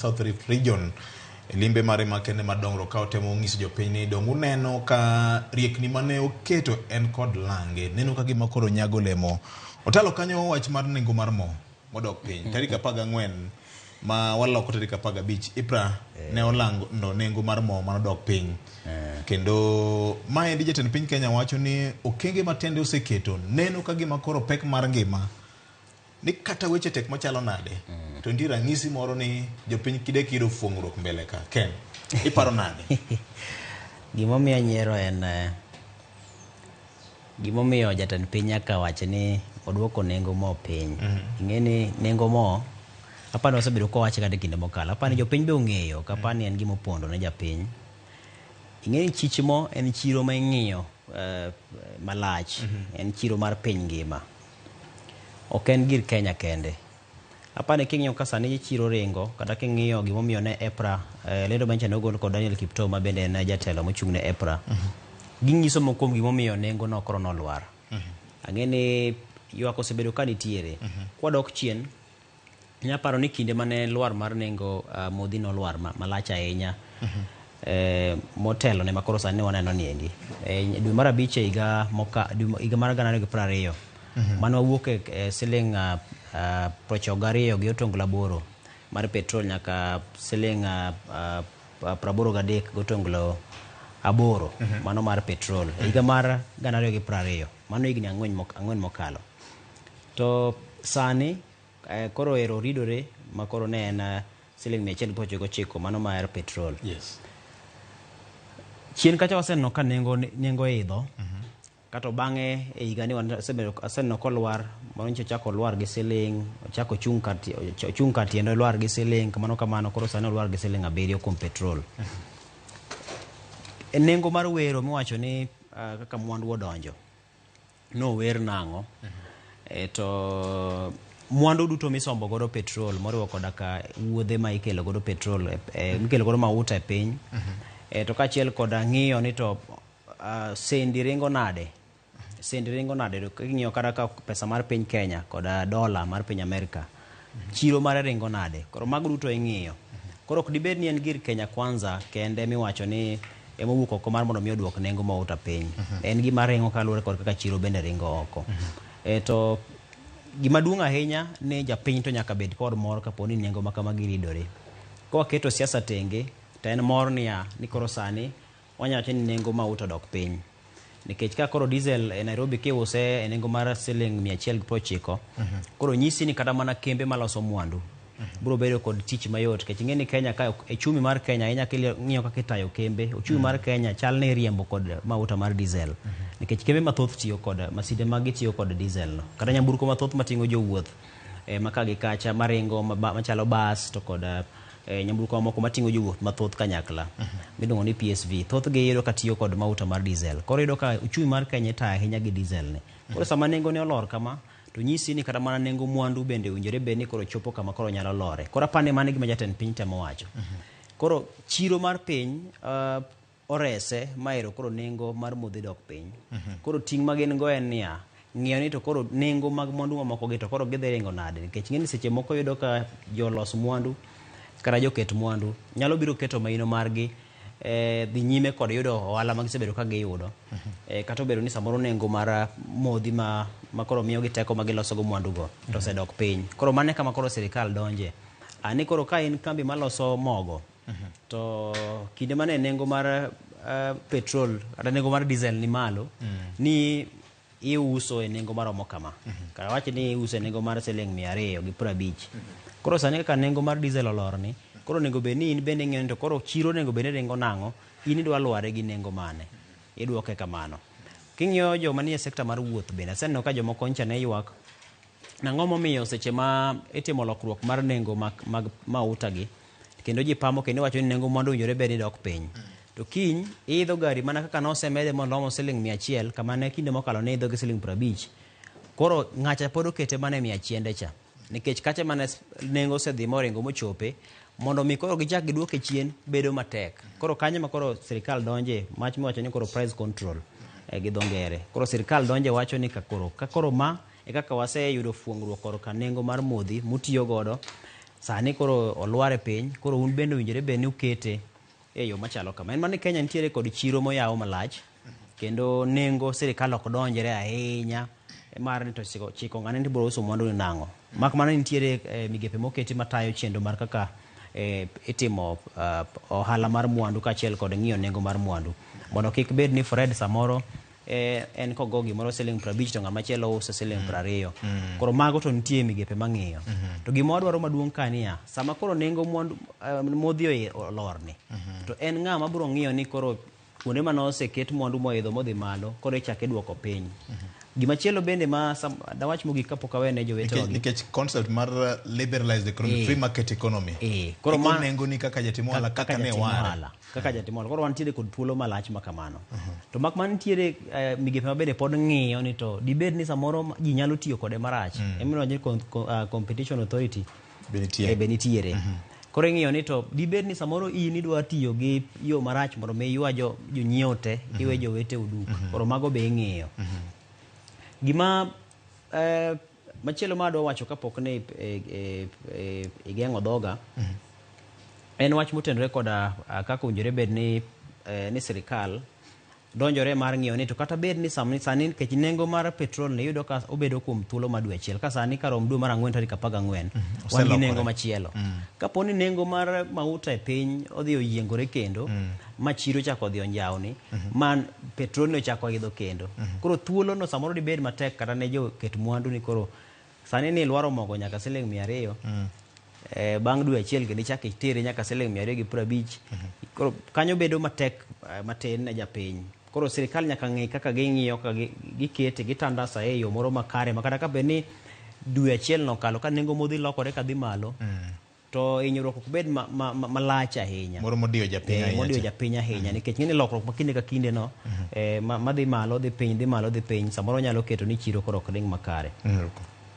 South Rift Region e limbe mare makende mar dongruok ka otemo nyiso jopiny ni dong uneno ka riekni mane oketo en kod lange neno ka gima koro nyago olemo. Otalo kanyo wach mar nengo mar mo modok piny tarik 14 ma waloko tarik 15 IPRA ne olando nengo mar mo manodok piny kendo maendi jatend piny Kenya wacho ni okenge ma tende oseketo neno ka gima koro pek mar ngima ni kata weche tek machalo nade to nitie ranyisi moro ni jopiny kidek yudo fuong'ruok mbele ka Ken iparo nade? Gimomiyo anyiero en gimomiyo jatend piny nyaka wach ni oduoko nengo mo piny. Ing'e ni nengo mo apani wasebedo kwawache kata e kinde mokalo. Apani jopiny be ong'eyo ok apani en gima opondo ne japiny. Ing'e ni chich mo en chiro ma ing'iyo malach. En chiro mar piny ngima. Ok en gir Kenya kende. Apani king'iyo ka sani chiro ringo kata king'iyo gimomiyo ne EPRA lendo manyicha ne ogol kod Daniel Kiptoo ma bende en jatelo mochung' ne EPRA. Ginyiso moko kuom gimomiyo nengo no koro nolwar. Ang'e ni ywak osebedo ka nitiere. Kwadok chien, inya paro ni kinde mane lwar mar nengo modhi nolwar malach ahinya motelo ne makoro sani waneno ni endi. Dwe mar abich e higa higa mar 2020 mane wawuok e siling 92 gi otonglo 8 mar petrol nyaka siling 83 gi otonglo 8 mano mar petrol e higa mar 2020 mano higni ang'wen mokalo. To sani koro ero ridore ma koro ne en siling 199 mano mar petrol. Chien kacha waseneno ka nengo idho. Kato bang'e e higa ni waseneno kolwar, mano nyiso ochako olwar gi siling, ochako ochung' kar tiende olwar gi siling, kamano kamano koro sani olwar gi siling 7 kuom petrol. E nengo mar wero miwacho ni kaka mwandu odonjo, nower nang'o? To mwandu duto misombo godo petrol moriwo koda ka wuodhe ma ikelo godo petrol, mikelo godo mauta e piny. To kaachiel koda ng'iyo ni to sendi ringo nade? Sendi ringo nade? King'iyo kata ka pesa mar piny Kenya koda dola mar piny Amerika, chiro mare ringo nade? Koro mago duto ing'iyo. Koro ok dibed ni en gir Kenya Kwanza kende miwacho ni ema owuok oko mar mondo mi oduok nengo mauta piny. En gima ringo kaluwore kod kaka chiro bende ringo oko. To gima duong' ahinya ni japiny to nyaka bed kod mor kapo ni nengo ma kamagi ridore. Ka waketo siasa tenge, to en mor niya, ni koro sani wanyalo wacho ni nengo mauta odok piny. Nikech ka koro diesel e Nairobi kiuse e nengo mar siling 190, koro nyisi ni kata mana kembe maloso mwandu biro bedo kod tich mayot. Nikech ing'e ni Kenya ka uchumi mar Kenya ahinya king'iyo kaka itayo kembe, uchumi mar Kenya chal ni iriembo kod mauta mar diesel. Nikech kembe mathoth tiyo kod masinde mag tiyo kod diesel no. Kata nyamburko mathoth mating'o jowuoth ma ka gi kacha maringo machalo bus to kod nyamburko mamoko mating'o jowuoth mathoth kanyakla miluongo ni PSV. Thothgi iyudo ka tiyo kod mauta mar diesel. Koro iyudo ka uchumi mar Kenya itayo ahinya gi diesel ni. Koro sama nengo ne olor kama, to nyisi ni kata mana nengo mwandu bende owinjore bed ni koro chopo kama koro nyalo lore. Koro apani mano e gima jatend piny temo wacho. Koro chiro mar piny orese maero koro nengo mar modhi dok piny. Koro ting' ma gin go en niya, ng'iyo ni to koro nengo mag mwandu mamoko gi to koro gidhi ringo nade. Nikech ing'e ni seche moko iyudo ka jolos mwandu kata joket mwandu nyalo biro keto maino margi dhi nyime kod yudo ohala ma gisebedo ka giyudo. Kata obedo ni samoro nengo mar modhi ma koro miyogi teko ma giloso go mwandu go to osedok piny. Koro mano e kama koro sirikal donje. Ani koro ka in kambi maloso mogo, to kinde mane nengo mar petrol kata nengo mar diesel ni malo, ni iuso e nengo maromo kama. Kara wach ni iuso e nengo mar siling 250. Koro sani kaka nengo mar diesel olor ni, koro onego bed ni in bende ing'iyo ni to koro chiro onego bed ni ringo nang'o, in idwa lware gi nengo mane. Iduoke kamano. King'iyo joma nie sekta mar wuoth bende, aseneno ka jomoko ncha ne ywak. Nang'o momiyo seche ma itimo lokruok mar nengo mag mauta gi, kendo ji pamo kendo iwacho ni nengo mwandu owinjore bed ni dok piny. To kiny iidho gari mana kaka nosemede molomo siling 100 kama ne kinde mokalo ne idho gi siling 50. Koro ng'acha pod okete mana e 100 cha. Nikech kacha mane nengo osedhi moringo mochope, mondo mi koro gichak giduoke chien bedo matek. Koro kanyo ma koro sirikal donje, mach miwacho ni koro price control gi dho ngere. Koro sirikal donje wacho ni ka koro ma e kaka waseyudo fuong'ruok korka nengo mar modhi mutiyo godo. Sani koro olwar e piny, koro un bende owinjore bed ni ukete e yo machalo kama. En mana ni Kenya nitiere kod chiro moyaw malach kendo nengo sirikal ok donjre ahinya mar ni to chiko ng'ane ni biro uso mwandu ni nang'o. Mak mana ni nitiere migepe moketi matayo chenro mar kaka itimo ohala mar mwandu kaachiel kod ng'iyo nengo mar mwandu. Mondo kik bed ni Fred samoro en kogo gimoro siling 50 to ng'ama chielo uso siling 20. Koro mago to nitie migepe mang'iyo. To gima wadwaro maduong' ka niya, sama koro nengo mwandu modhi olorni, to en ng'ama biro ng'iyo ni koro kuonde mane oseket mwandu moidho modhi malo, koro ichako iduoko piny. Gimachielo bende ma dawach mogik kapok awene jowetewa gi. Nikech concept mar liberalized economy, free market economy. Koro Iko nengo ni kaka jatim ohala, kaka ne jatim ware. ohala, kaka jatim ohala. Koro wantiere kod thuolo malach ma kamano. To mak mana nitiere migepe ma bende pod ng'iyo ni to dibed ni samoro ji nyalo tiyo kode marach. Ema iluongo ni Competition Authority Be nitie. Be nitiere. Koro ing'iyo ni to dibed ni samoro in idwa tiyo gi yo marach mondo mi iywa jonyiewo te, iwe jowete uduk. Koro mago be ing'iyo. Gima machielo ma adwa wacho kapok ne igeng'o dhoga, en wach motenore koda kaka owinjore bed ni sirikal donjore mar ng'iyo ni to kata bed ni sani nikech nengo mar petrol ni iyudo ka obedo kuom thuolo mar dwe achiel, ka sani karom dwe mar ang'wen tarik 14, wan gi Oselokore. nengo machielo. Kapo ni nengo mar mauta e piny odhi oyiengore kendo, ma chiro ochako odhi onjawni, ma petrol ni ochako idho kendo. Koro thuolo no samoro dibed matek kata ne joket mwandu ni koro sani ni ilwaro mogo nyaka siling 200. Bang' dwe achiel kendo ichako itere nyaka siling 250. Koro kanyo bedo matek matin ne japiny. Koro sirikal nyaka ng'i kaka ging'iyo, kaka gikete, gitandasa e yo moro makare, ma kata ka bed ni dwe achiel nokalo ka nengo modhi lokore kadhi malo, to hinyruok ok bed malach ahinya. Moro modiyo japiny ahinya Modiyo cha. japiny ahinya, nikech ng'eni lokruok ma kinde ka kinde no, madhi malo, dhi piny, dhi malo, dhi piny, samoro nyalo keto ni chiro koro ok ring makare.